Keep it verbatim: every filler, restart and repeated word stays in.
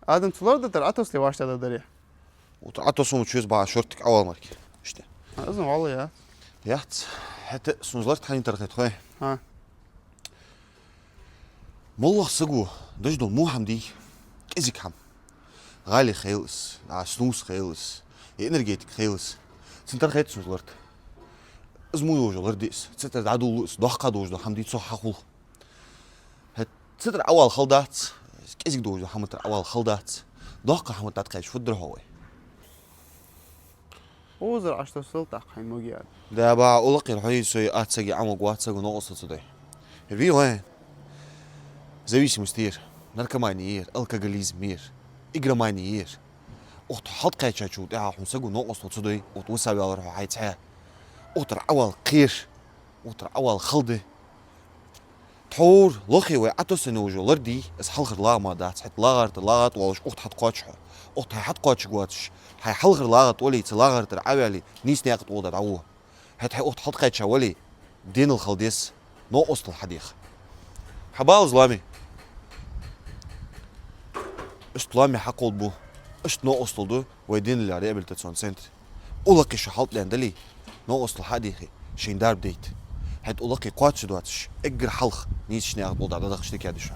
Адам, цу ларда тӀара Ӏотоссале вӀаштӀехьдаргдарий? Утта Ӏотоссале ма чуз баха шортта Ӏавала мара. Иштта. А, из валла яц. Яц. ХӀаьта сона из лард хьанна тара хет хой? ХӀа. МоллагӀа саго деш дола во хӀама дий, кӀезига хӀама. ГӀали хийла из, а, снус хийла из, е энергетика хийла из. Цун тара хет сона из лард. Из во йолаш лард из. Цу тӀара дӀадувла из, доккха долаш дола хӀама дий, цох хьахул. ХӀаьта цу тӀара Ӏавала хала дац, кӀезига долаш дола хӀама тӀара Ӏавала хала дац. Доккха хӀама тӀа дӀакхаьча фуд дар хьо вай? Укхазара Ӏотоссал тӀаккха хьайна магаьр. Да, баха, уллакхера хьо из сой ацаги Ӏамаг вацаги новкъостал ца дой. Вий вай? Зависимость яр, наркомания яр, алкоголизм яр, игромания яр. Укх тӀа хьалкхаьчачул тӀехьагӀа хьона саго новкъостал ца дой, укх тӀа виса ваьлар хьо хьай цхьа. Укх тӀара Ӏавала кхер, укх тӀара Ӏавала хала да. Тхьовра лохе вай Ӏотоссане вужу лард дий, из хьалхара лагӀа ма дац, хӀаьта лагӀар тӀа лагӀа тӀа волаш укх тӀа хьатӀакхоач хьо. Укх тӀа хьай хьатӀакхоачаргвоацаш, хьай хьалхара лагӀа тӀа вале, цу лагӀар тӀара Ӏоваьле, нийса наькъа тӀа гӀолла дӀагӀо. ХӀаьта хьай укх тӀа хьалкхаьча вале, денал хала деза, новкъостал хьадеха. Хьабала из лоаме. Иштта лоаме хьакхоллабу. Иштта новкъостал ду вай денал реабилитационни центре. Уллакхе шо хьалтӀадаьнна дале, новкъостал хьадехе, шоай дарба дайта. ХӀаьта уллакхе кхоачаш доацаш, эггара хьалха нийсача наькъа тӀа гӀолла дӀадахача дикадаьд шо.